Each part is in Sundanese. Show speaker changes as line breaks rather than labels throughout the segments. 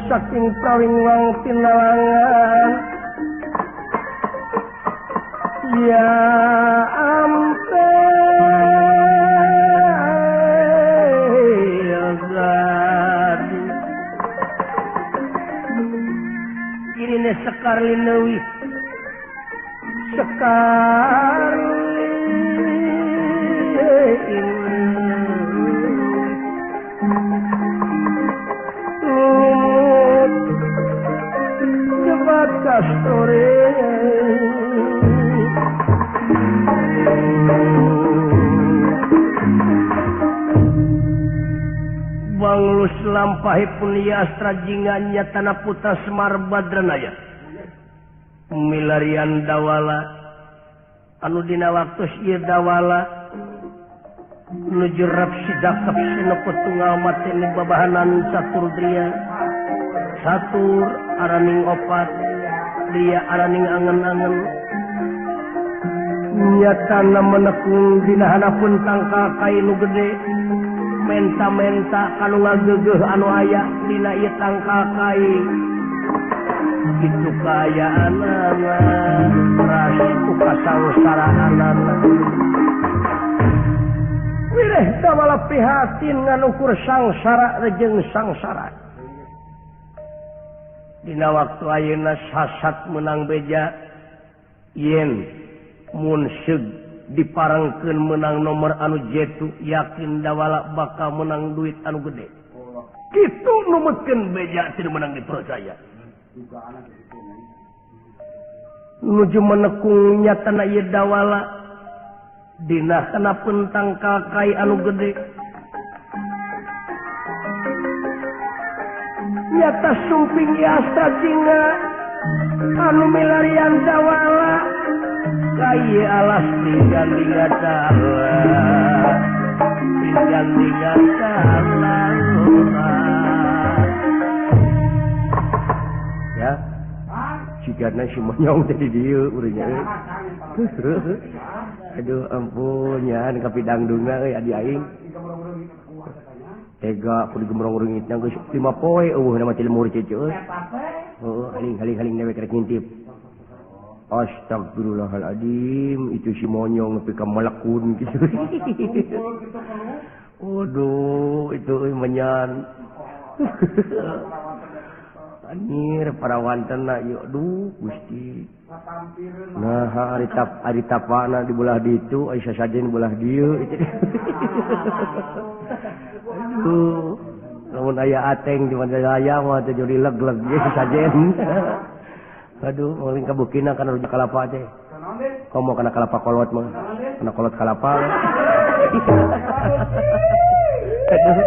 Saking prawingwang tinalangan ya ampel gadi kirine sekar linewi sekar kastore Banglus lampahipun yastra jinganya tanah putra Semar Badranaya milarian dawala anu dina waktu ieu dawala nuju rap sidakep sineput tunggal mateni babahanan satur dria satur araning opat dia araning angen-angen nyatana menekung dina hanapun tangkal kai nu gede menta-menta kanu ngageugeuh anu aya dina ieu tangkal kai kitu kaayaanana ras ku kasangsaraanana wireh dawala prihatin nganukur sangsara jeung sangsara. Dina waktu ayeuna sasat menang beja yen mun seug diparengkeun menang nomor anu jetu yakin dawala bakal menang duit anu gede. Kitu numutkeun beja teu menang dipercaya. Nuju menekung nyatana ieu dawala dina kana tangkal kai anu gede. Nyata sumping yastra jingga anu milarian dawala kai alas tinggal tala tinggal tala ya jigana si monyong teh di dieu urangnya. Aduh ampun nyan kapidangdungna euy adi aing tega kudu gemrong reungitna geus 5 poe eueuh na mah tilmur cece euy. Heuh haling-haling dewek rek ngintip. Astagfirullahaladzim itu si monyong nepi ka malekun kitu. Waduh itu euy menyan. Anjir parawantenna ieu aduh Gusti. Nah ari tap ari tapana di belah ditu ai sasajen belah dieu. Aduh lamun aya ateng di Majalaya mah teh jadi leg-leg ge sasajen. Aduh paling kabukina kana rujak kalapa teh. Komo kana kalapa kolot mah. Kana kolot kalapa. Aduh.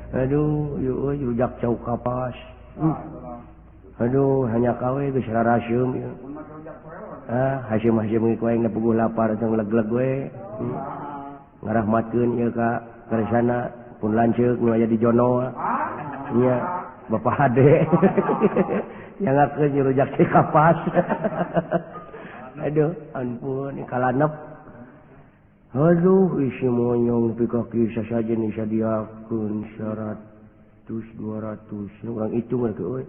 Aduh, ieu euy rujak cau kapas. Aduh, hanya kawe geus raraseum ieu. Ah, haseum-haseum ku aing puguh lapar tong leg-leg we. Ngarahmatkeun ieu ka kersana pun lanceuk nu aya di Jono. Nya, Bapak Hade. Nyangakeun rujak cau kapas. Aduh, ampun kalanep. Aduh, isi monyong nepi ka kieu sasajen disadiakeun 100 200 urang hitung we euy.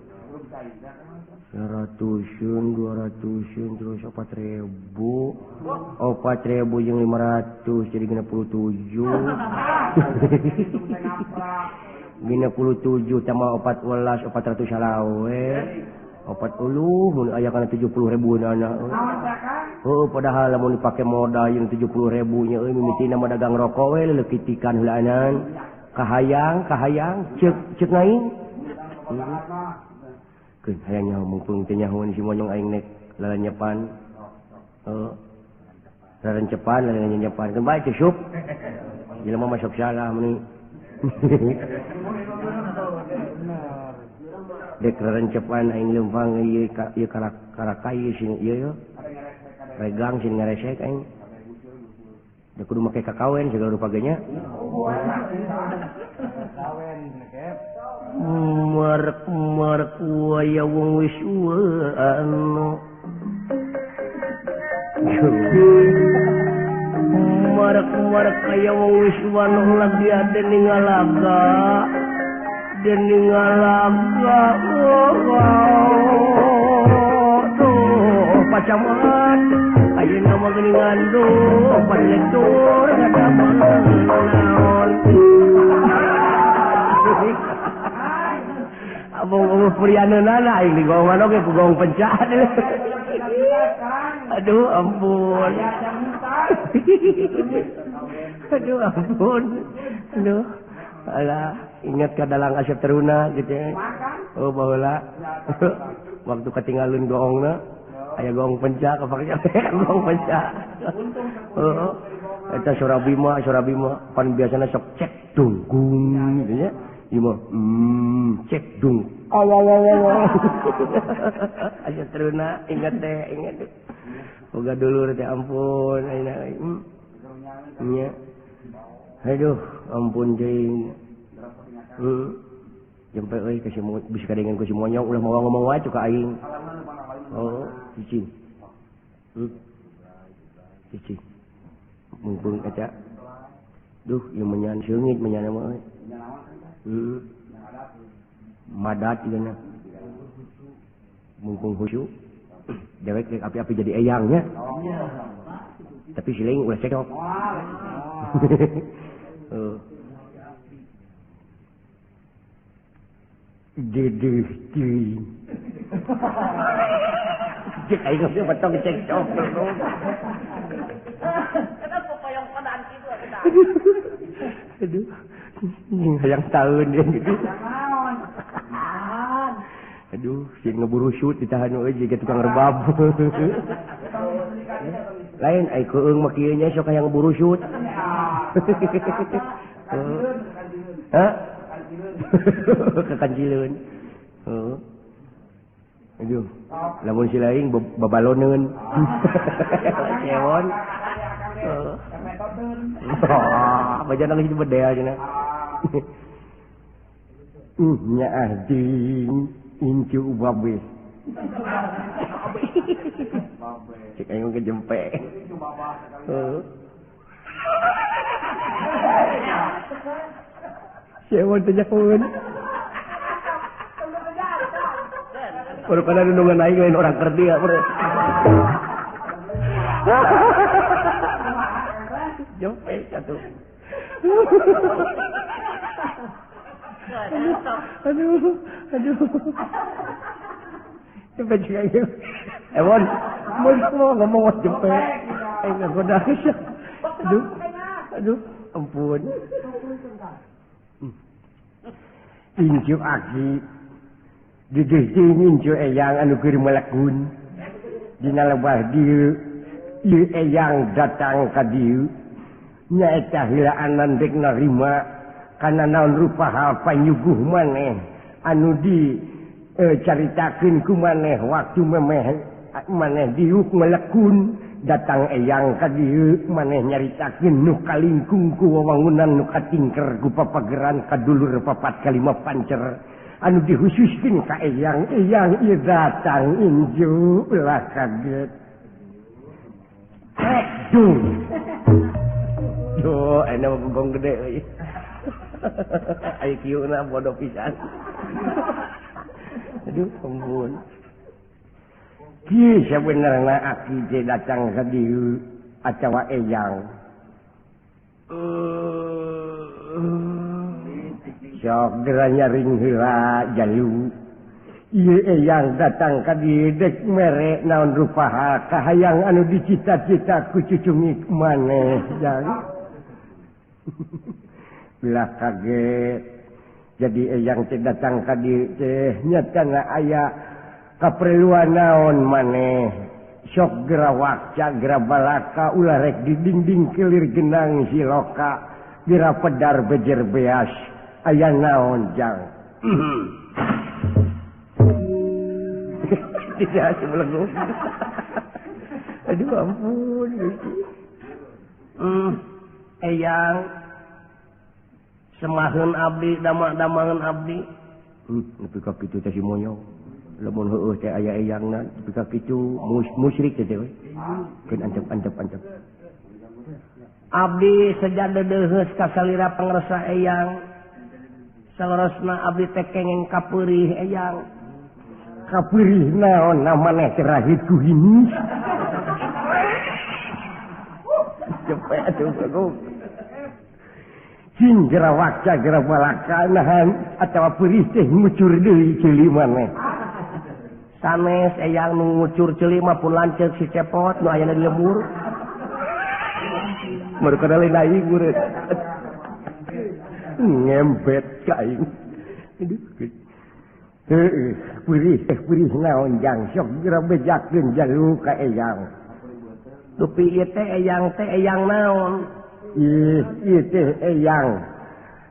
100-eun 200-eun terus 4.000. 4.000 jeung 500 jadi 67. 67 tambah 14 400 salawe. 40 mun aya kana 70 ribu anak. Oh, padahal lamun dipake modal jeung 70 ribu nya euy mimitina mah dagang rokok we leukitikan heulaanan. Kahayang, kahayang ceuk ceuk aing. Keun hayang nyaho mumpung teu nyahoeun si monyong aing nek lalanyepan. Heuh. Lalancepan, lalanyepan. Keun bae teh sup. Jelema mah sok salah meuni. Dek lalancepan aing leumpang ieu ieu karakai sing ieu ieu. Regang sing ngaresek aing. Da kudu make kakawen segala rupa ge nya. Marek-marek waya wong wis anu. Marek-marek kaya wong wis anu lagi ada ningalaga. Dening ngalaga oh, tuh pacaman ayeuna mah geuningan duh paletur ngadameun naon. Abang-abang purianeunana aing digongan oge ku gong pencah. Aduh ampun. Aduh ampun. Aduh. Alah, ingat ka dalang Asep Teruna gitu ya. Oh baheula. Waktu ketinggalan goongna, aya goong pencak kapake goong pencak. Heeh. Eta Sora Bima, Sora Bima pan biasana sok cek dunggung gitu nya. Ieu mah cek dung. Awawawawa. Asep Teruna ingat teh, ingat. Boga dulur teh ampun ayeuna. Nya. Aduh, ampun jeung. Jempe euy ka si bisa kadengan ku si monyong ulah mawa ngomong wae ka aing. Oh, cicing. Cicing. Mumpung eta. Duh, ieu menyan seungit menyan mah euy. Heeh. Madat ieu. Mumpung khusyuk. Dewek rek api-api jadi eyangnya. Tapi si lain ulah cekok. Dedeh teuing. Cek aing geus batong cekcok.
Kenapa koyong kodan kitu atuh?
Aduh. Hayang taun dia gitu. Aduh, sieun ngeburusut ditahan euy jiga tukang rebab. Lain ai keung mah kieu nya sok hayang ngeburusut. Hah? Kekancileun. Heeh. Aduh. Lamun si lain babaloneun. Cewon. Heeh. Bajana geus bedea cenah. Nya anjing incu babe. Cek aing ke jempe. Heeh. Cewon teh jakoeun. Baru kana nunungan aing lain orang kerja bro. Jempe satu. Aduh, aduh. Jempe juga ieu. Ewon, mun mau ngomong jempe. Aing ngagoda. Aduh. Aduh, ampun. Incu aki didih incu eyang anu keur melekun. Dina lebah dieu ieu eyang datang ka dieu. Nyaeta heulaanan dek narima kana naon rupa hal panyuguh maneh anu di caritakeun ku maneh waktu memeh maneh diuk melekun datang eyang ka dieu maneh nyaritakeun nu kalingkung ku wewangunan nu katingker ku papageran ka dulur papat kalima pancer anu dihususkeun ka eyang eyang ieu datang inju ulah kaget. Duh. Duh, enak gong gede euy. IQ na bodoh pisan. Aduh, ampun. Kieu sabenerna aki teh datang ka dieu atawa eyang. Sok geura nyaring heula jalu. Ieu eyang datang ka dieu dek mere naon rupa hal kahayang anu dicita-cita ku cucungik maneh jang. Belah kaget. Jadi eyang teh datang ka dieu teh nyatana aya kaperluan naon maneh. Sok geura wakca geura balaka ulah rek di dinding kelir genang siloka geura pedar bejer beas aya naon jang. Tidak sebelum. Aduh ampun. Eyang semaheun abdi damak-damangeun abdi. Nepi ka kitu teh si monyong. Lamun heueuh teh aya eyangna nepi ka kitu musyrik teh we. Keun antep-antep. Abdi sejak deudeuheus ka salira pangresa eyang. Salerosna abdi teh kengeng kapeurih eyang. Kapeurih naon maneh teh rahit ku hinis. Cepet atuh bagus. Cing geura wakca geura balaka nahan atawa peurih teh ngucur deui ceuli maneh. Sanes eyang nu ngucur ceuli mah pun lanceuk si cepot nu ayana di lembur. Mereka lain aing murid. Ngempet ka aing. Heueuh, peurih teh peurih naon jang sok geura bejakeun jalu ka eyang. Dupi ieu teh eyang naon? Ih, ieu teh eyang.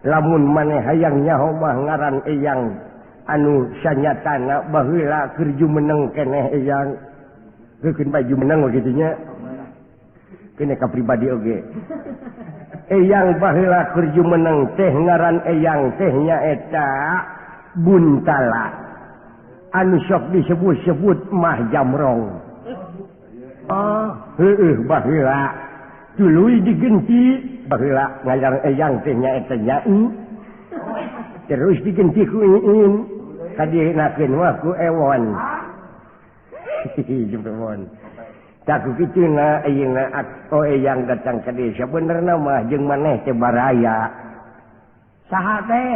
Lamun maneh hayang nyaho mah ngaran eyang anu sanyatana baheula keur jumeneng keneh eyang. Heukeun bae jumeneng we kitu nya. Kene ka pribadi oge. Eyang baheula keur jumeneng teh ngaran eyang teh nyaeta Buntala. Anu sok disebut-sebut Mah Jamrong. Oh, heueuh baheula. Tuluy digenti baheula ngaran eyang teh nyaeta nyai. Terus digenti ku iin kadienakeun mah ku ewon. Jempewon. Tak ku kitu na ayeuna oh eyang datang ka desa benerna mah jeung maneh teh baraya. Saha teh?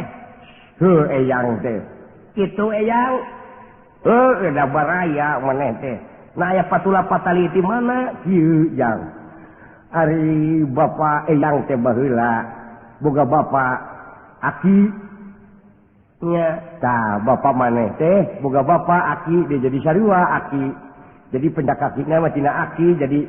Heuh eyang teh. Kitu eyang. Heuh da baraya maneh teh. Nah aya patula patali ti mana? Kieu jang. Ari bapa eyang teh baheula boga bapa aki nya. Tah bapa maneh teh boga bapa aki dia jadi sarua aki. Jadi pendak kakina mah tina aki jadi